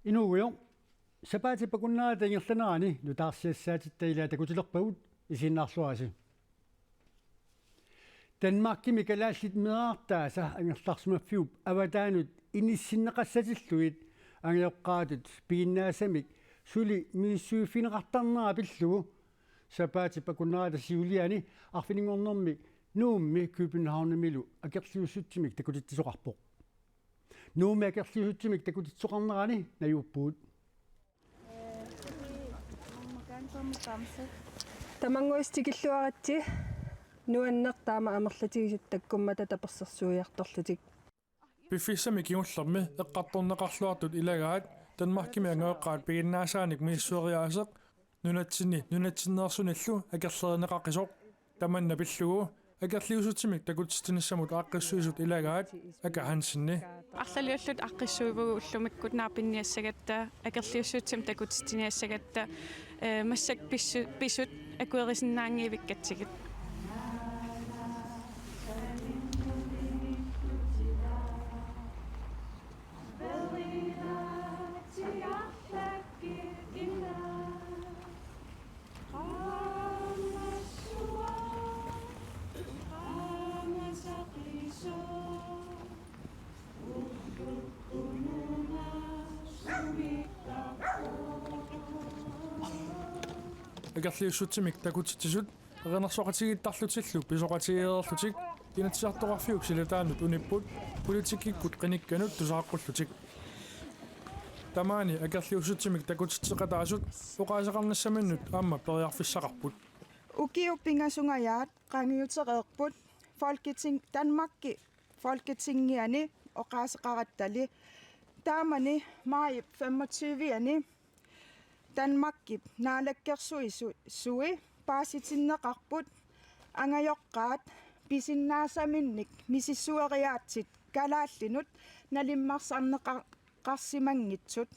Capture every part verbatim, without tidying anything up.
Inuugujoq, sapaatip akunnerata ingerlanerani nutaarsiassaatitta ilaa takutilerpagut, isiginnaarluarisi. Danmarkimi kalaallit meerartaasa angerlarsimaffiup avataanut inissinneqassatillugit angajoqqaatut piginnaasamik suli misissuiffigineqartarnera pillugu sapaatip akunnerata siuliani arfininngornermi Nuummi Københavnimilu akerliussutsimik takutitsisoqarpoq. Nuummi akerliussutsimik takutitsisoqarnerani najuuppugut. Tamanguis tikilluaritsi, nuanneq taama amerlatigisut takkummata tapersersuiartorlutik. Piffissami kingullermi eqqartorneqarluartut ilagaat Danmarkimi angajoqqaat piginnaasaanik misissueriaaseq nunatsinni nunatsinneersunillu akerlerineqaqisoq. Tamanna pillugu akerliussutsimik takutitsinissamut aaqqissuisut ilagaat Aka Hansenip. Arlaliullutik aaqqissuivugut ullumikkut naapinniassagatta, akerliussutsimik takutitsiniassagatta, ee, massakkut pissu-, pisut akuerisinnaanngivikkatsigit. Akerliussutsimik takutitsisut erinarsoqatigiittarlutillu pisoqatigeereerlutik Inatsisartoqarfiup silataanut unipput politikkikkut qinikkanut tusaaqqullutik. Tamaani akerliussutsimik takutitseqataasut oqaaseqarnissaminnut aamma periarfissaqarput. Ukiut pingasungajaat qaangiutereerput Folketing, Danmarki Folketingiani oqaaseqarattali. Taamani maajip femogtyve-ani Danmarkip naalakkersuisui paasitinneqarput angajoqqaat pisinnaasaminnik misissueriaatsit kalaallinut nalimmarsarneqarsimanngitsut.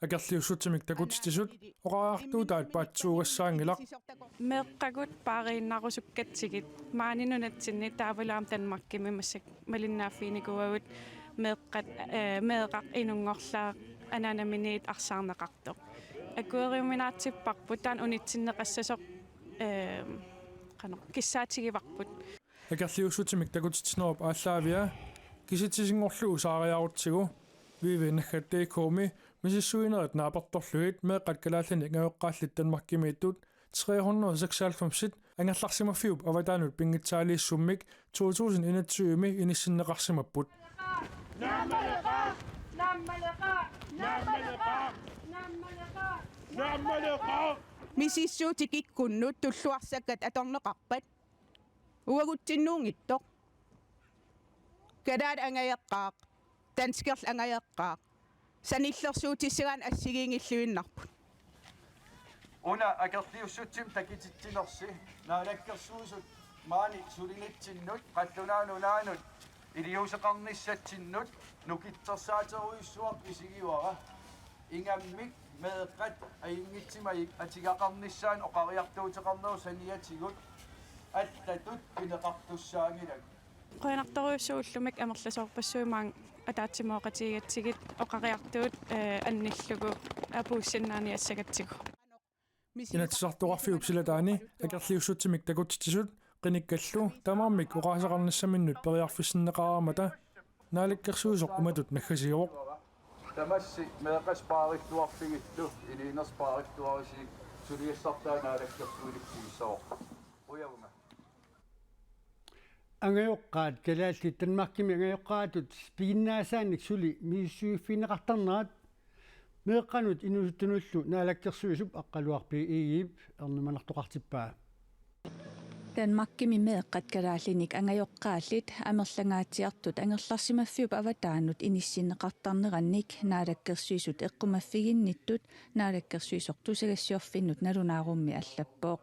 Akerliussutsimik takutitsisut oqariartuutaat paatsuugassaanngilaq. Meeqqagut paariinnarusukkatsigit maani nunatsinni taavalu aamma Danmarkimi massakkut malinnaaffiginikuuagut meeqqat, ee, meeraq inunngorlaaq anaanaminiit arsaarneqartoq. Akueriuminaatsipparput taanna unitsinneqassasoq, ee, qanoq kissaatigivarput. Akerliussutsimik takutitsinerup aallaavia kisitsisinngorlugu saariarutsigu Vivi Naggat D K-mi misissuinerit naapertorlugit meeqqat kalaallinik angajoqqaallit Danmarkimiittut tre hundrede og seksoghalvfems angerlarsimaffiup avataanut pinngitsaaliissummik to tusind enogtyve-mi inissinneqarsimapput. Misissuutit kikkunnut tulluarsakkat atorneqarpat? Uagutsinnuunngitsoq. Kalaallit angajoqqaat, danskerlu angajoqqaat sanilliussuutissagaanni assigiinngilluinnarput. Una akerliussutsimik takutitsinersi Naalakkersuisut maani sulinitsinnut, Qallunaat Nunaannut iliuuseqarnissatsinnut nukittorsaaterujussuaq isigivara. Ingammik meeqqat ajunngitsumik atigaqarnissaannut oqariartuuteqarnerup saniatigut allatut pineqartussaanngilaq. Qujanartorujussuullumik amerlasoorpassuit maanga ataatsimooqatigigatsigit oqariartuut, ee, annillugu apuussinnaaniassagatsigu. Inatsisartoqarfiup silataani akerliussutsimik takutitsisut qinikkallu tamarmik oqaaseqarnissaminnut periarfissinneqareermata Naalakkersuisoq imatut naggasiivoq. Tamassi meeqqat paarittuarfigillu iliinersi paarittuarisi suliassartaa naalakkersuinerput pissavoq. Qujavunga. Angajoqqaat kalaallit Danmarkimi angajoqqaatut piginnaasaannik suli misissuiffigineqartarnerat meeqqanut inuusuttunullu Naalakkersuisup Aqqaluaq B. Egedep ernumanartoqartippaa. Danmarkimi meeqqat kalaallinik angajoqqaallit amerlangaatsiartut angerlarsimaffiup avataanut inissinneqartarnerannik Naalakkersuisut eqqumaffiginnittut Naalakkersuisoq tusagassiorfinnut nalunaarummi allappoq.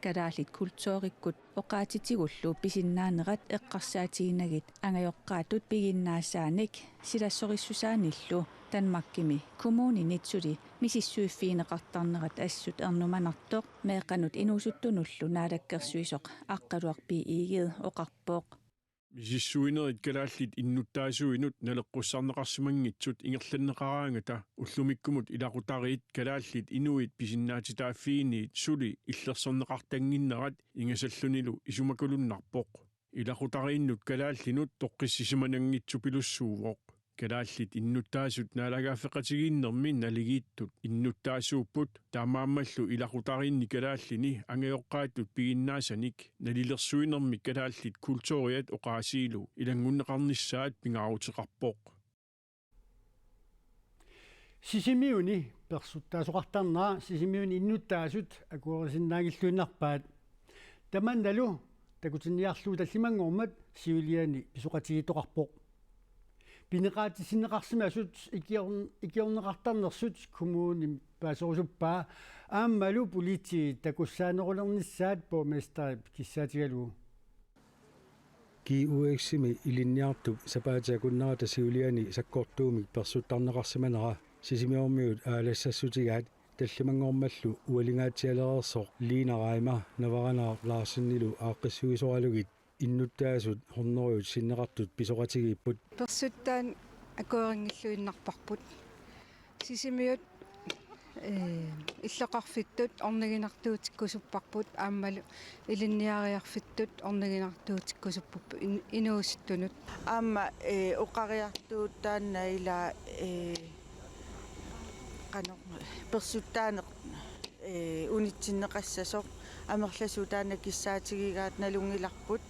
Kalaallit kulturikkut oqaatsitigullu pisinnaanerat eqqarsaatiginagit angajoqqaatut piginnaasaanik silassorissusaanillu Danmarkimi kommuninit suli misissuiffigineqartarnerat assut ernumanartoq meeqqanut inuusuttunullu Naalakkersuisoq Aqqaluaq B. Egede oqarpoq. Misissuinerit kalaallit innuttaasuinut naleqqussarneqarsimanngitsut ingerlanneqaraangata ullumikkumut ilaqutariit kalaallit inuit pisinnaatitaaffiinniit suli illersorneqartannginnerat ingasallunilu isumakulunnarpoq. Ilaqutariinnut kalaallinut toqqissisimananngitsupilussuuvoq. Kalaallit innuttaasut naalagaaffeqatigiinnermi naligiittut innuttaasuupput, taamaammallu ilaqutariinni kalaallini angajoqqaatut piginnaasanik nalilersuinermi kalaallit kulturiat oqaasiilu ilanngunneqarnissaat pingaaruteqarpoq. Sisimiuni persuttaasoqartarnera Sisimiuni innuttaasut akuerisinnaanngilluinnarpaat. Tamannalu takutinniarlugu tallimanngormat siuliani pisoqatigiittoqarpoq. Pineqaatissinneqarsimasut ikiorn-, ikiorneqartarnersut kommunimi paaserusuppaa aammalu politiit takussaanerulernissaat borgmesterip kissaatigalugu. G U X-imi ilinniartup sapaatip akunnerata siuliani sakkortuumik persuttarneqarsimanera Sisimiormiut aalassassutigaat tallimanngormallu ualingaatsialereersoq Lina Reimer Navaranaaq Larsenilu aaqqissuisoralugit innuttaasut hundredeut sinneqartut pisoqatigiipput. Persuttaanut akuerinngilluinnarparput. Sisimiut, ee, illoqarfittut orniginartuutikkusupparput aammalu ilinniariarfittut orniginartuutikkusupparput in-, inuusuttunut. Aamma, ee, oqariartuut taanna ila, ee, qanoq persuttaaneq, ee, unitsinneqassasoq amerlasuut taanna kissaatigigaat nalunngilarput.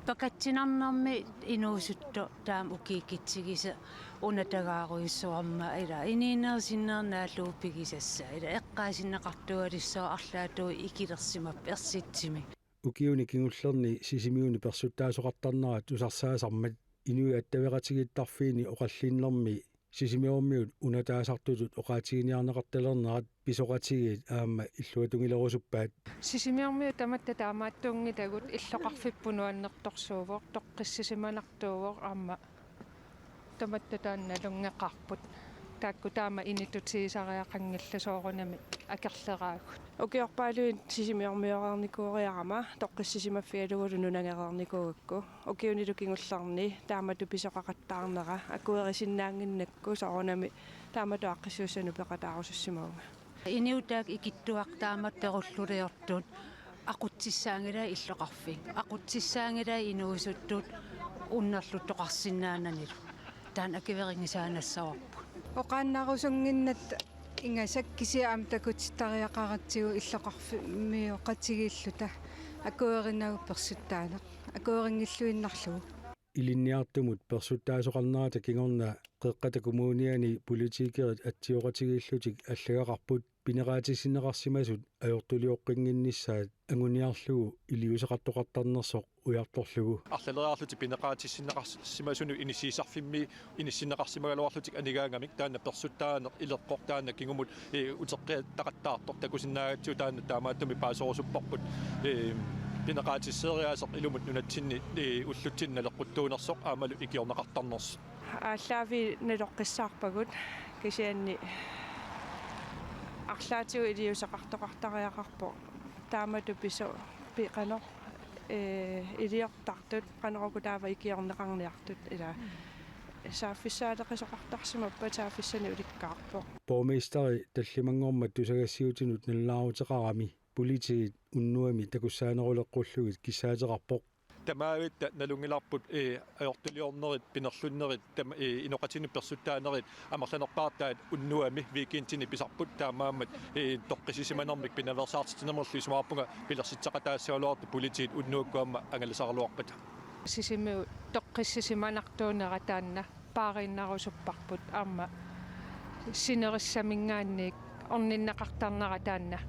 Pakatsinarnermi inuusuttut taama ukiukitsigisut unatagaarujussuarmata ila inuunerit sinnerit naallugu pigisassaat ila eqqaasinneqartualissaaq arlaatigut ikilersimapput ersitsimi. Ukiuni kingullerni Sisimiuni persuttaasoqartarnerat tusarsaasarmat inuit attaveqatigiittarfiini oqallinnermi Sisimiormiut unataasartutut oqaatiginiarneqartalernerat pisoqatigiit aamma illuatungilerusuppaat. Sisimiormiut tamatta taamaattuunngitagut illoqarfipput nuannertorsuuvoq, toqqissisimanartuuvoq aamma tamatta taanna nalunngeqaarput. Taakku taama initut siisariaqanngillat soorunami akerleraagut. Ukiorpaaluit Sisimiormioreernikuuriarama toqqissisimaffigalugulu nunagereernikuugakku. Ukiunilu kingullerni taamatut pisoqaqattaarnera akuerisinnaannginnakku soorunami taamatut aaqqissuussanut peqataarusussimavunga. Inuit taakku ikittuartut taamatut perulluliortut aqutsissaanngilaat illoqarfik. Aqutsissaanngilaat inuusuttut unnerluttoqarsinnaananilu. Taanna akuerinngisaannassavarput. Oqaannarusunnginnatta ingasak kisianni aamma takutittariaqaratsigu illoqarfimmiooqatigiilluta akuerinagu persuttaaneq. Akuerinngilluinnarlugu. Ilinniartumut persuttaasoqarnerata kingorna Qeqqata Kommuniani politikerit atsioqatigiillutik allagaqarput pineqaatissinneqarsimasut ajortulioqqinngitsunissaat anguniarlugu iliuuseqartoqartarnersoq ujartorlugu. Arlaleriarlutik pineqaatissinneqarsimasunut inissiisarfimmi inissinneqarsimagaluarlutik anigaangamik taanna persuttaaneq ileqqoq taanna kingumut, ee, uteqqiattaqattaartoq takusinnaagatsigu taanna taamaattumik paaserusupparput, ee, pineqaatisseriaaseq ilumut nunatsinni, ee, ullutsinni naleqquttuunersoq aammalu ikiorneqartarnersoq. Aallaaviit naloqqissaarpagut kisianni arlaatigut iliuuseqartoqartariaqarpoq taamatut piso-, pi-, qanoq, ee, iliortartut, qanoq uku taava ikiorneqarniartut ila. Saaffissaaleqisoqartarsimappat saaffissanik ulikkaarpoq. Borgmesteri tallimanngormat tusagassiuutinut nalunaaruteqarami politiit unnuami takussaaneruleqqullugit kissaateqarpoq. Tamaavitta nalunngilarput, ee, ajortuliornerit, pinerlunnerit, tam-, ee, inoqatinnut persuttaanerit amerlanerpaartaat unnuami weekendini pisarput taamaammat, ee, toqqissisimanermik pinaveersaartitsinermullu isumaqarpunga pilersitseqataassagaluartut politiit unnuakkut aamma angalasaraluarpata. Sisimiut toqqissisimanartuunera taanna paariinnarusupparput aamma sinerissaminngaanniit orninneqartarnera taanna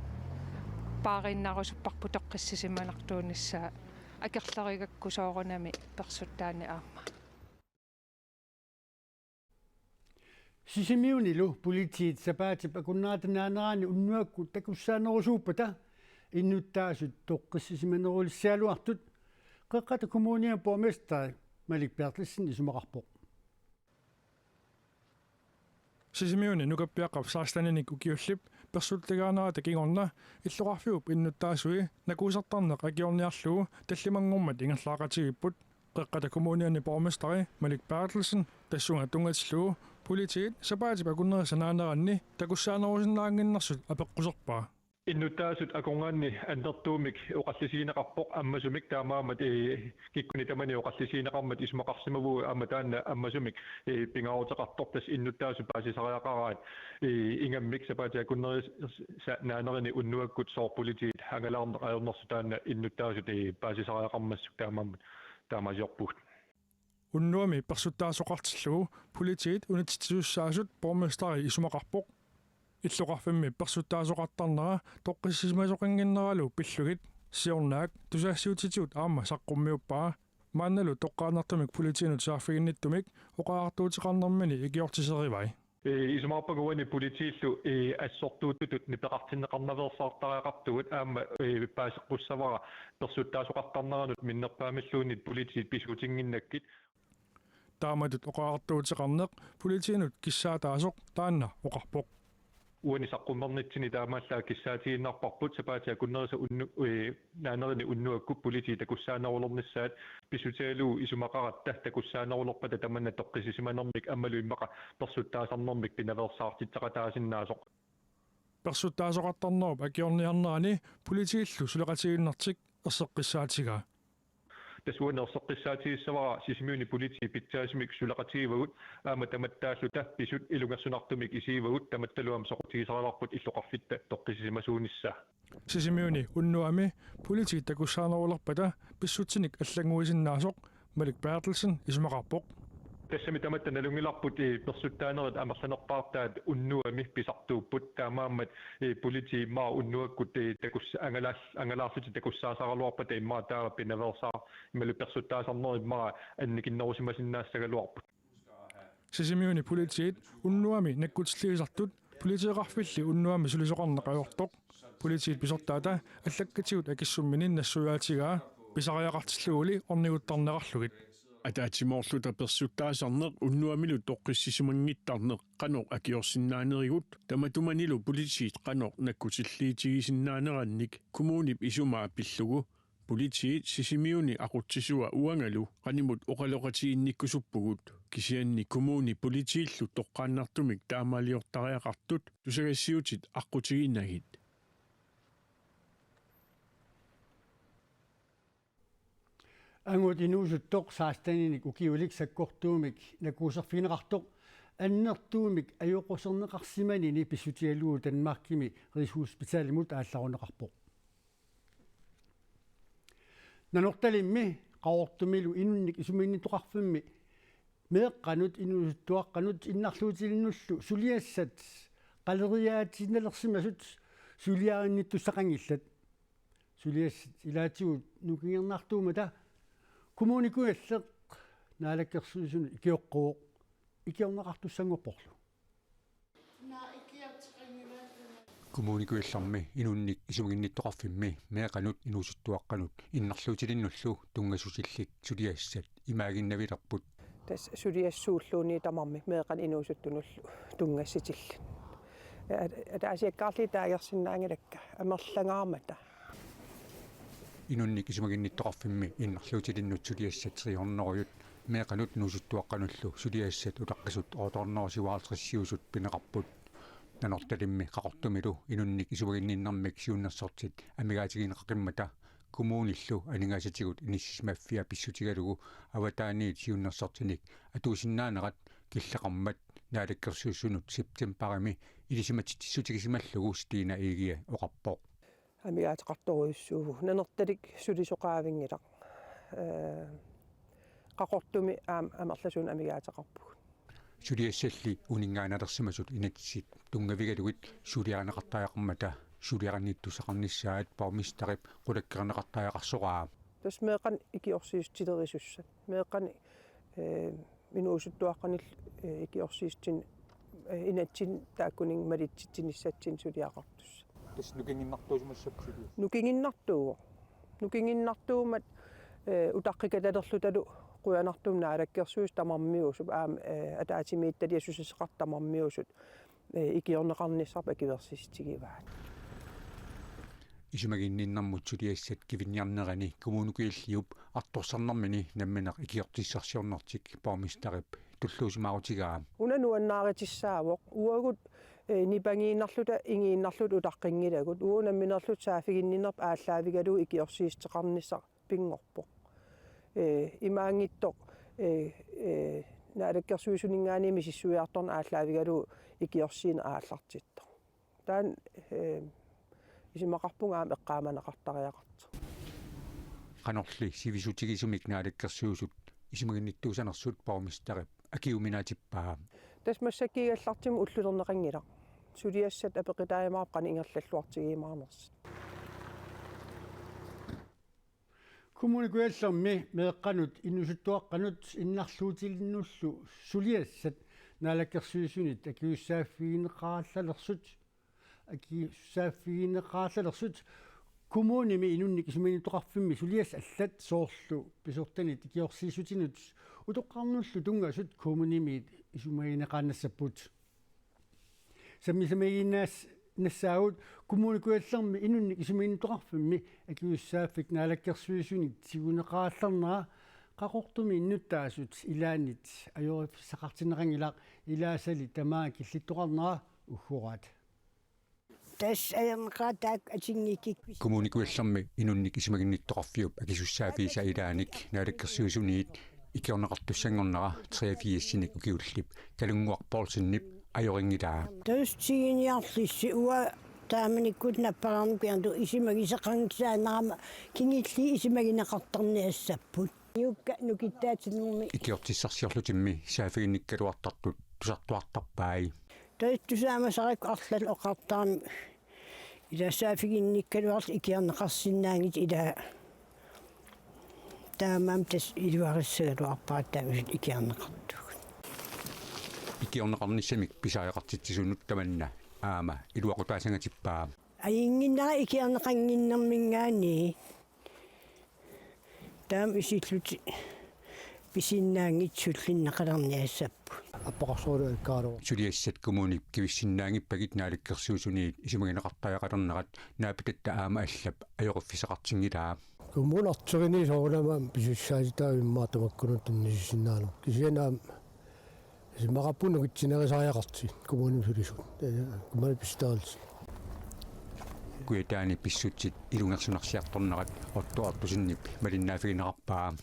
paariinnarusupparput toqqissisimanartuunissaa akerlerigakku soorunami persuttaaneq aamma. Sisimiunilu politiit sapaatip akunnerata naanerani unnuakkut takussaanerusuuppata innuttaasut toqqissisimanerulissagaluartut Qeqqata Kommuniani borgmesteri Malik Berthelsen isumaqarpoq. Sisimiuni nukappiaqqap seksteninik ukiullip persuttagaanerata kingorna illoqarfiup innuttaasui nakuusartarneq akiorniarlugu tallimanngormat ingerlaaqatigiipput. Qeqqata Kommuniani borgmesteri Malik Berthelsen tassunga tunngatillugu politiit sapaatip akunnerisa naaneranni takussaanerusinnaannginnersut apeqquserpaa. Innuttaasut akornanni annertuumik oqallisigineqarpoq ammasumik, taamaammat, ee, kikkunnit tamanit oqallisigineqarmat isumaqarsimavugut, aamma taanna ammasumik, ee, pingaaruteqartoq. Tassa innuttaasut paasisariaqaraat, ee, ingammik sapaatip akunnerisa naanerini unnuakkut sooq politiit angalaarneq ajornersoq, taanna innuttaasut, ee, paasisariaqarmassuk, taamaammat taamaasiorpugut. Unnuami persuttaasoqartillugu politiit unitsitsisussaasut borgmesteri isumaqarpoq. Illoqarfimmi persuttaasoqartarnera toqqissisimasoqannginneralu pillugit, siornaak tusagassiuutitigut aamma saqqummiuppaa. Maannalu toqqaannartumik politiinut saaffiginnittumik oqariartuuteqarnermini ikiortiserivai. Ee, isumaqarpunga uani politiillu, ee, assortuutitut nipeqartinneqarnaveersaartariaqartugut, aamma, ee, paaseqqussavara persuttaasoqartarneranut minnerpaamilluunniit politiit pisuutinnginnakkit. Taamatut oqariartuuteqarneq politiinut kissaataasoq taanna oqarpoq. Uani saqqummernitsinni taamaallaat kissaatigiinnarparput sapaatip akunnerisa unnu-, ee, naanerini unnuakkut politiit takussaanerulernissaat, pissutigalugu isumaqaratta takussaanerulerpata tamanna toqqissisimanermik aammalu immaqa persuttaasarnermik pinaveersaartitseqataasinnaasoq. Persuttaasoqartarnerup akiorniarnerani politiillu suleqatigiinnartik erseqqissaatigaa. Tassa uani erseqqissaatigissavara Sisimiuni politiit pitsaasumik suleqatigivagut, aamma tamattaalluta pisut ilungersunartumik isigivagut, tamattalu aamma soqutigisarivarput illoqarfitta toqqissisimasuunissaa. Sisimiuni unnuami politiit takussaanerulerpata pissutsinik allannguisinnaasoq Malik Berthelsen isumaqarpoq. Tassami tamatta nalunngilarput, ee, persuttaanerit amerlanerpaartaat unnuami pisartuupput, taamaammat, ee, politiit immaqa unnuakkut, ee, takus-, angalaar-, angalaarlutik takussaasaraluarpata immaqa taava pinaveersaar-, imalu persuttaasarnerit immaqa annikinnerusimasinnaasagaluarput. Sisimiuni politiit unnuami nakkutilliisartut politeeqarfilli unnuami sulisoqarneq ajortoq. Politiit pisortaata allakkatigut akissummini nassuiaatigaa, pisariaqartilluguli orniguttarneqarlugit. Ataatsimoorluta persuttaasarneq unnuamilu toqqissisimanngittarneq qanoq akiorsinnaanerigut, tamatumanilu politiit qanoq nakkutilliitigisinnaanerannik kommunip isumaa pillugu, politiit Sisimiuni aqutsisua uangalu qanimut oqaloqatiginnikkusuppugut, kisianni kommuni politiillu toqqaannartumik taamaaliortariaqartut tusagassiuutit aqqutiginagit. Angut inuusuttoq seksteninik ukiulik sakkortuumik nakuuserfigineqartoq annertuumik ajoquserneqarsimanini pissutigalugu Danmarkimi Rigshospitalimut aallarunneqarpoq. Nanortalimmi Qaqortumilu inunnik isumaginnittoqarfimmi meeqqanut inuusuttuaqqanut innarluutilinnullu suliassat qaleriaatsinnalersimasut suliarinnittussaqanngillat. Suliassat ilaatigut nukingernartuummata Kommune Kujalleq Naalakkersuisunut ikioqquvoq, ikiorneqartussanngorporlu. Kommune Kujallermi inunnik isumaginnittoqarfimmi meeqqanut inuusuttuaqqanut innarluutilinnullu tunngassutillit suliassat imaaginnavilerput. Tassa suliassuulluunniit tamarmik meeqqanut inuusuttunullu tunngassutillit. At-, ataasiakkaarlugit taagersinnaanngilakka amerlangaarmata. Inunnik isumaginnittoqarfimmi innarluutilinnut suliassat tre hundrede meeqqanut inuusuttuaqqanullu suliassat utaqqisut otte hundrede syvoghalvtredsiusut pineqarput. Nanortalimmi Qaqortumilu inunnik isumaginninnermik siunnersortit amigaatigineqaqimmata kommunillu aningaasatigut inissisimaffia pissutigalugu avataaniit siunnersortinik atuisinnaanerat killeqarmat Naalakkersuisunut septembarimi ilisimatitsissutigisimallugu Stina Egede oqarpoq. Amigaateqartorujussuuvugut. Nanortalik sulisoqaavinngilaq. Ee, Qaqortumi aamma amerlasuunik amigaateqarpugut. Suliassalli uninngaannalersimasut inatsit tunngavigalugit suliarineqartariaqarmata suliarinnittussaqarnissaat borgmesterip qulakkeerneqartariaqarsoraa. Tassa meeqqanut ikiorsiissutilerisussat. Meeqqanut, ee, inuusuttuaqqanillu, ee, ikiorsiissutit, ee, inatsit taakkuninnga malitsitsinissatsinnut suliaqartussat. Tassa nukinginnartuusimassapput suliassat? Nukinginnartuuvoq. Nukinginnartuummat, ee, utaqqikatalerlutalu qujanartumik Naalakkersuisut tamarmiusut, aamma, ee, ataatsimiititaliap susassaqartut tamarmiusut, ee, ikiorneqarnissarput akuersissutigivaat. Isumaginninnermut suliassat kivinniarnerani Kommune Kujalliup artorsarnermini nammineq ikiortissarsiornertik borgmesterip tulluusimaarutigaa. Una nuannaarutissaavoq uagut, eh, nipangiinnarluta ingiinnarluta utaqqinngilagut, uagut nammineerluta saaffiginninnerput aallaavigalugu ikiorsiissuteqarnissaq pinngorpoq. Eh, imaanngitsoq, eh, eh, naalakkersuisuninngaanniit misissuiartorneq aallaavigalugu ikiorsiineq aallartittoq. Taanna, eh, isumaqarpunga aamma eqqaamaneqartariaqartoq. Qanorli sivisutigisumik Naalakkersuisut isumaginnittuussanersut borgmesterip akiuminaatippaa. Tassa massakkut kigallartimmi ullulerneqanngilaq. Suliassat apeqqutaajumaarput qanoq ingerlalluartigiumaarnersut. Kommune Kujallermi meeqqanut inuusuttuaqqanut innarluutilinnullu suliassat Naalakkersuisunit akisussaaffigineqarallalersut, akisussaaffigineqarallalersut kommunimi inunnik isumaginnittoqarfimmi suliassat allat soorlu pisortanit ikiorsiissutinut utoqqarnullu tunngasut kommunimiit isumagineqaannassapput. Sammisamiiginnaas-, nassaagut Kommune Kujallermi inunnik isumaginnittoqarfimmi akisussaaffik Naalakkersuisunit tiguneqarallernera Qaqortumi innuttaasut ilaannit ajoriffissaqartinneqanngilaq, ilaasali tamaat killittoqarnera uggoraat. Tassa ajorneqaaq taakku atinngikkukkit. Kommune Kujallermi inunnik isumaginnittoqarfiup akisussaaffiisa ilaanik Naalakkersuisuniit ikiorneqartussanngornera treogfirsinik ukiullip Kalunnguaq Poulsenip ajorinngilaa. Tassa tiguniarlissi uanga taamanikkut nappalaarnikuuarput isumagisaqanngisaannarama kingulliit isumagineqartarniassapput. Nuukka nukittaatinermi. Ikiortissarsiorlutimmi saaffiginnikkaluartartut tusartuartarpai. Tassa tusaamasarakku arlallit oqartarami. Ila saaffiginnikkaluarluta ikiorneqarsinnaanngitsut ila. Taamaammat tassa iluarissagaluarpara taamaasilluta ikiorneqartugut. Ikiorneqarnissamik pisariaqartitsisunut tamanna aamma iluaqutaassangatippaa. Ajunnginnera ikiorneqannginnerminngaanniit. Taama isillutik pisinnaanngitsut sullinneqalerniassapput. Appaqarsorulikkaarlugu. Suliassat kommunip kivissinnaanngippagit Naalakkersuisuniit isumagineqartariaqalernerat naapitatta aamma allap ajoriffissaqartinngilaa. Kommuni arteriinni soorunami pisussaatitaavimmar tamakkununnga tunniussinnaaneq. Kisianni aamma isumaqarpunga nukittunerisariaqartut kommunimi sulisut. Eh, kommunip pissutsit. Kujataani pissutsit ilungersunarsiartornerat Otto Ottosenip malinnaaffigineqarpaa.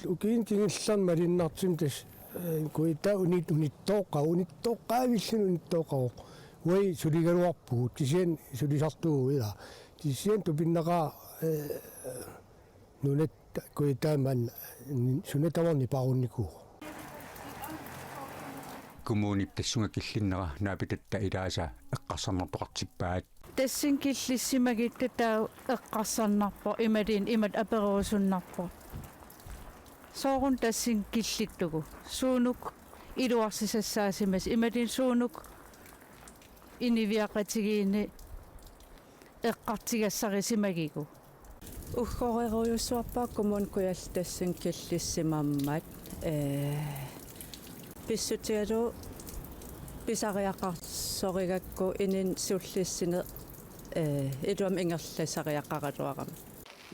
Ukiuni kingullerni malunnartumik tassa, eh, kujataa unit-, unittooqqa-, unittooqqaavilluni unittooqqavoq. Uagut suligaluarpugut, kisianni sulisartugut ilaa. Kisianni tupinnaqaaq, eh, nunatta kujataani maani suna tamarmi paarunniku. Kommunip tassunga killinnera naapitatta ilaasa eqqarsarnartoqartippaat. Tassani killissimagitta taava eqqarsarnarpoq imaluunniit imatut apererusunnarpoq. Sooruna tassani killittugut. Suunuku iluarsisassaasimasut imaluunniit suunuku inuiaqatigiinni eqqartugassarisimagigut. Uggorerujussuarpara Kommune Kujalleq tassani killissimammat, eh, pissutigalugu pisariaqarsorigakku inunnut sullissineq, eh, iluamik ingerlasariaqaraluarami.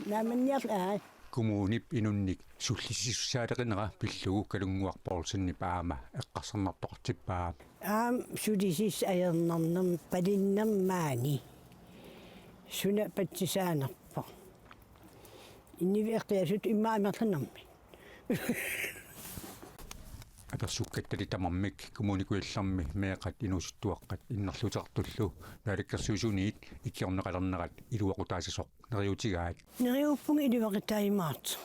Naamanniarl-, aa. Kommunip inunnik sullissisussaateqinera pillugu Kalunnguaq Poulsenip aamma eqqarsarnartoqartippaa. Aamma sulisissaq ajornarnermi palinnermi maani suna patsisaanerpoq. Inuit eqqiasut immaqa amerlanermik. Apersukkattali tamarmik Kommune Kujallermi meeqqat inuusuttuaqqat innarluuteqartullu Naalakkersuisuniit ikiorneqalernerat iluaqutaassasoq neriuutigaat. Neriuppunga iluaqutaajumaartoq.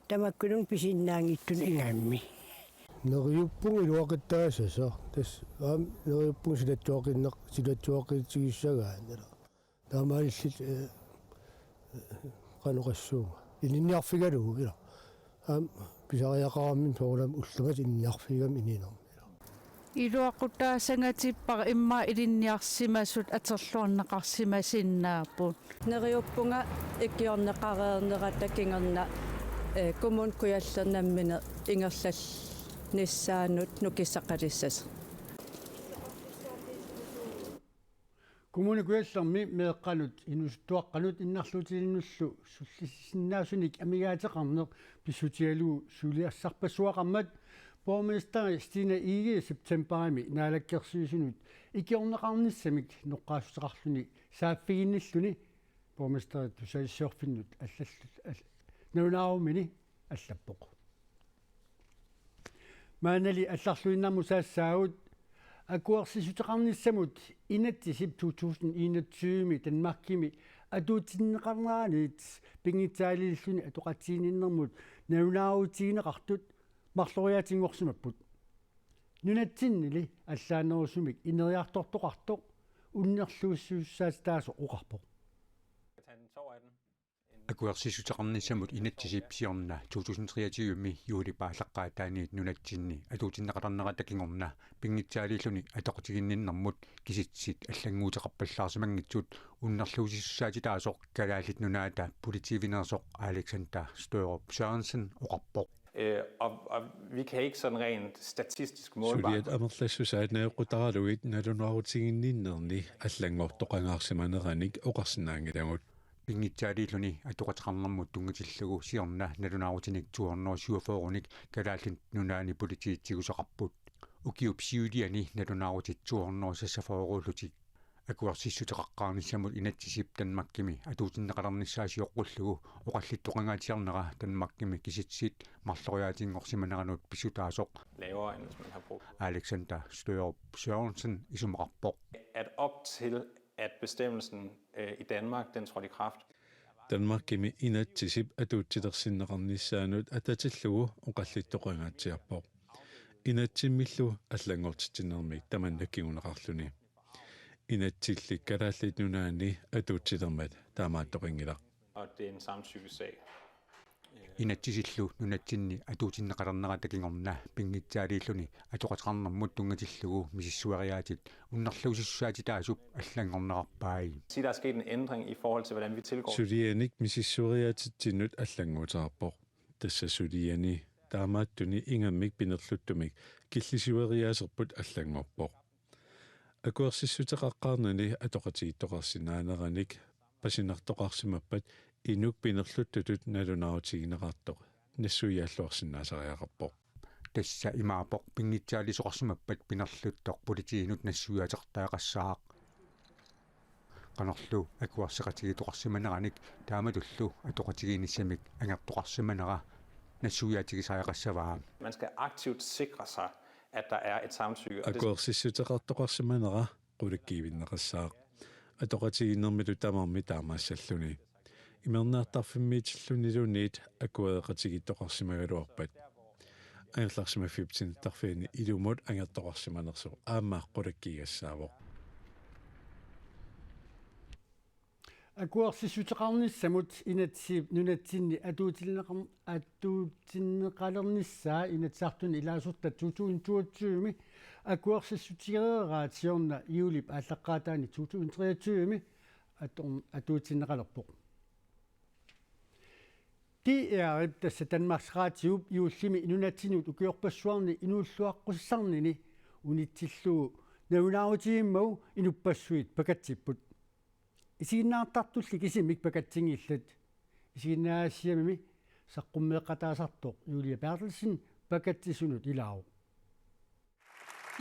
Tamakkununnga pisinnaanngitsunut ingammik. Neriuppunga iluaqutaassasoq. Tassa aamma neriuppunga silatsuaqinneq-, silatsuaqqitigissagaanni. Taamaalilluta, eh, eh, qanoq oqassuunga. Ilinniarfigalugu ilaa. Aamma pisariaqaramik soorunami ullumikkut ilinniarfigigami inuunermi ilaa. Iluaqutaassangatippara immaqa ilinniarsimasut atorluarneqarsimasinnaapput. Neriuppunga ikiorneqareernerata kingorna, eh, Kommune Kujalleq nammineq ingerlannissaanut nukissaqalissasoq. Kommune Kujallermi meeqqanut inuusuttuaqqanut innarluutilinnullu sullissisinnaasunik amigaateqarneq pissutigalugu suliassarpassuaqarmat borgmesteri Stine Egede septembarimi naalakkersuisunut ikiorneqarnissamik noqqaassuteqarluni saaffiginnilluni borgmesteri tusagassiorfinnut allallu-, al-, nalunaarumini allappoq. Maannali allarluinnarmut saassaagut akuersissuteqarnissamut inatsisip to tusind enogtyve-mi Danmarkimi atuutsinneqarneraniit pinngitsaaliilluni atoqatigiinninnermut nalunaarutigineqartut marloriaatinngorsimapput. Nunatsinnili allaanerusumik ineriartortoqartoq unnerluussisussaatitaasoq oqarpoq. Akuersissuteqarnissamut inatsisip siorna to tusind treogtyve-mi juulip aallaqqaataaniit nunatsinni atuutsinneqalernerata kingorna pinngitsaaliilluni atoqatigiinninnermut kisitsisit allannguuteqarpallaarsimanngitsut unnerluussisussaatitaasoq Kalaallit Nunaata politiivinersoq Alexander Størup Sørensen oqarpoq. Øh, og, og vi kan ikke sådan rent statistisk målbart. Suliat amerlassusaat najoqqutaralugit nalunaarutiginninnerni allanngortoqangaarsimaneranik oqarsinnaanngilagut. Pinngitsaaliilluni atoqateqarnermut tunngatillugu siorna nalunaarutinik to hundrede syvogfyrre-nik Kalaallit Nunaanni politiit tigusaqarput. Ukiup siuliani nalunaarutit to hundrede seksogfyrre-lutik. Akuersissuteqaqqaarnissamut inatsisip Danmarkimi atuutsinneqalernissaa sioqqullugu oqallittoqangaatsiarnera Danmarkimi kisitsisit marloriaatinngorsimaneranut pissutaasoq Lavere, end hvis man har brugt. Alexander Størup Sørensen isumaqarpoq. At op til, at bestemmelsen, øh, i Danmark, den trådte i kraft. Danmarkimi inatsisip atuutsilersinneqarnissaanut atatillugu oqallittoqangaatsiarpoq. Inatsimmillu allanngortitsinermik tamanna kinguneqarluni. Inatsilli Kalaallit Nunaanni atuutsilermat taamaattoqanngilaq. Og det er en samtykkesag. Inatsisillu nunatsinni atuutsinneqalernerata kingorna pinngitsaaliilluni atoqateqarnermut tunngatillugu misissueriaatsit unnerluussisussaatitaasup allanngornerarpai. Sige, der er sket en ændring i forhold til, hvordan vi tilgår. Sulianik misissueriaatsitsinnut allannguuteqarpoq. Tassa suliani taamaattuni ingammik pinerluttumik killissueriaaserput allanngorpoq. Akuersissuteqaqqaarnani atoqatigiittoqarsinnaaneranik pasinartoqarsimappat inuk pinerluttutut nalunaarutigineqartoq nassuiaalluarsinnaasariaqarpoq. Tassa imaappoq pinngitsaaliisoqarsimappat pinerluttoq politiinut nassuiaateqartariaqassaaq. Qanorlu akuerseqatigiittoqarsimaneranik taamatullu atoqatigiinnissamik angertoqarsimanera nassuiaatigisariaqassavaa. Man skal aktivt sikre sig, at der er et samtykke, og det. Akuersissuteqartoqarsimanera qulakkiivinneqassaaq. Atoqatigiinnermilu tamarmi taamaassalluni. Imernaartarfimmiitilluniluunniit akuereqatigiittoqarsimagaluarpat. Angerlarsimaffiup sinittarfiani ilumut angertoqarsimanersoq aamma qulakkiigassaavoq. Akuersissuteqarnissamut inatsisip nunatsinni atuutinneqar-, atuutinneqalernissaa Inatsisartuni ilaasortat to tusind toogtyve-mi akuersissutigereeraat siorna juulip aallaqqaataani to tusind treogtyve-mi atu-, atuutinneqalerpoq. D R-ip, tassa Danmarks Radiop, juullimi nunatsinnut ukiorpassuarni inuulluaqqusisarnini unitsillugu nalunaarutigimmata inuppassuit pakatsipput. Isiginnaartartulli kisimik pakatsinngillat. Isiginnaagassiamimi saqqummeeqqataasartoq Julia Berthelsen pakatsisunut ilaavoq.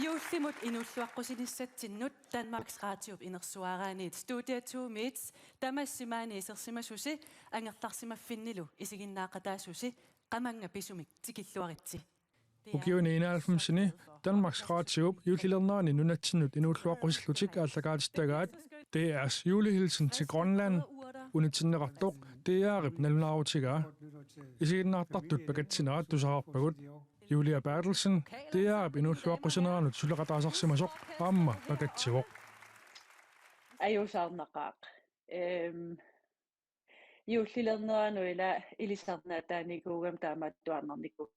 Juullimut inuulluaqqusinissatsinnut Danmarks Radiop inersuaraanniit Studio to-miit tamassi maani isersimasusi angerlarsimaffinnilu isiginnaaqataasusi qamannga pisumik tikilluaritsi. Ukiuni enoghalvfemsini Danmarks Radiop juullilernerani nunatsinnut inuulluaqqusillutik aallakaatittagaat D R's julehilsen til Grønland unitsinneqartoq D R-ip nalunaarutigaa. Isiginnaartartut pakatsinera tusarpagut. Julia Berthelsen, D R-ip inuulluaqqusineranut suleqataasarsimasoq aamma pakatsivoq. Ajuusaarnaqaaq. Ehm, juullilerneranut ila ilisarnaataanikuugama taamaattuaannarnikuuvoq.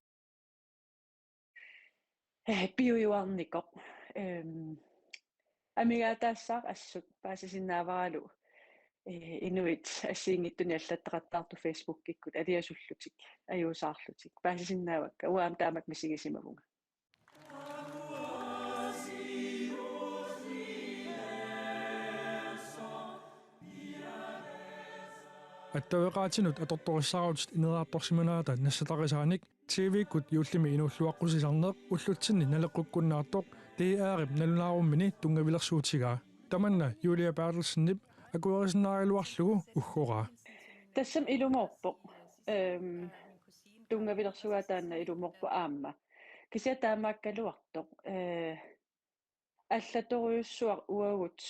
Eh, piujuarnikoq. Ehm, amigaataassaaq assut paasisinnaavarput, eh, inuit assigiinngitsunik allattaqattaartut Facebookikkut aliasullutik, ajuusaarlutik. Paasisinnaavakka, uanga aamma taamak misigisimavunga. Attaveqaatinut atortorissaarutit ineriartorsimaneraata nassatarisaanik T V-kkut juullimi inuulluaqqusisarneq ullutsinni naleqqukkunnaartoq D R-ip nalunaarummini tunngavilersuutigaa. Tamanna Julia Berthelsenip akuerisinnaagaluarlugu uggoraa. Tassami ilumoorpoq. Ehm, tunngavilersugaa taanna ilumoorpoq aamma. Kisianni taamaakkaluartoq. Eh, allatorujussuaq uagut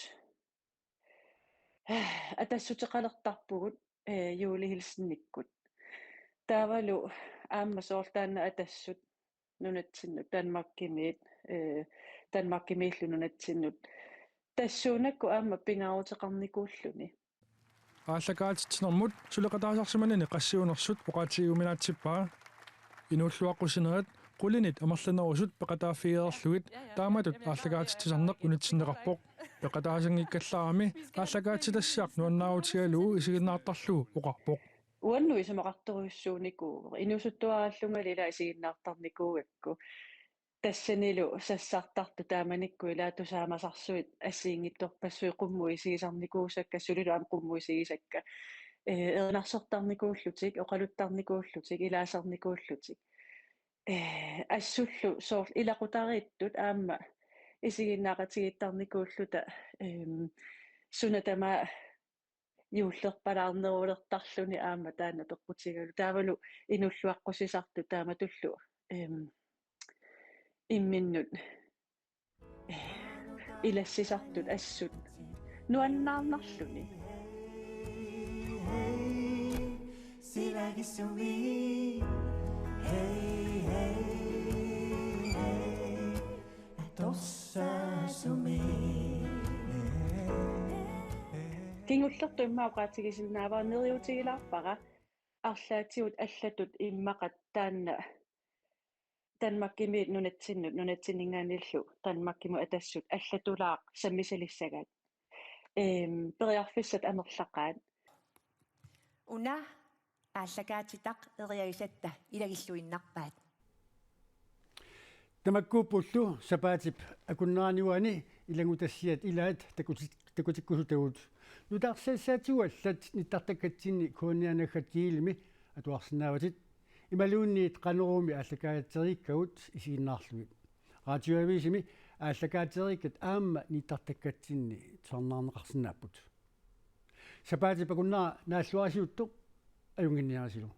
atassuteqalertarpugut, eh, Julie Hilsenikkut. Taavalu aamma soorlu taanna Atassut nunatsinnut, Danmarkimiit, eh, Danmarkimiillu nunatsinnut. Tassuunakkut aamma pingaaruteqarnikuulluni. Aallakaatitsinermut suleqataasarsimanini qassiunersut oqaatigiuminaatsippaa. Inuulluaqqusinerit qulinit amerlanerusut peqataaffigereerlugit taamatut aallakaatitsisarneq unitsinneqarpoq. Peqataasanngikkallarami aallakaatitassiaq nuannaarutigalugu isiginnaartarlugu oqarpoq. Uannut isumaqartorujussuunikuuvoq. Inuusuttuaraallungali ila isiginnaartarnikuugakku. Tassanilu sassartartut taamanikkut ila tusaamasarsuit assigiinngitsorpassuit qummut isigisarnikuusakka, sulilu aamma qummut isigisakka. Eh, erinarsortarnikuullutik, oqaluttarnikuullutik, ilaasarnikuullutik. Eh, assullu soorlu ilaqutariittut aamma isiginnaaqatigiittarnikuulluta, ehm, suna tamaat juullerpalaarnerulertarluni aamma taanna peqqutigalugu. Taavalu inuulluaqqusisartut taamatullu, ehm, imminnut, eh, ilassisartut assut nuannaarnarluni. Kingullertut immaqa oqaatigisinnaavara neriuutigilaarpara arlaatigut allatut immaqa taanna Danmarkimiit nunatsinnut, nunatsinninngaanniillu Danmarkimut Atassut allatulaaq sammisalissagaat. Ehm, periarfissat amerlaqaat. Una aallakaatitaq eriagisatta ilagilluinnarpaat. Tamakkuuppullu sapaatip akunnerani uani ilanngutassiat ilaat takuti-, takutikkusutagut. Nutaarsiassaatigut allat nittartakkatsinni K N R naggat gl-imi atuarsinnaavatit. Imaluunniit Qanoroomi aallakaatereerakkagut isiginnaarlugit. Radioavisimi aallakaatereerakkat aamma nittartakkatsinni tusarnaarneqarsinnaapput. Sapaatip akunnera naalluarisiuttoq ajunnginniarisilu.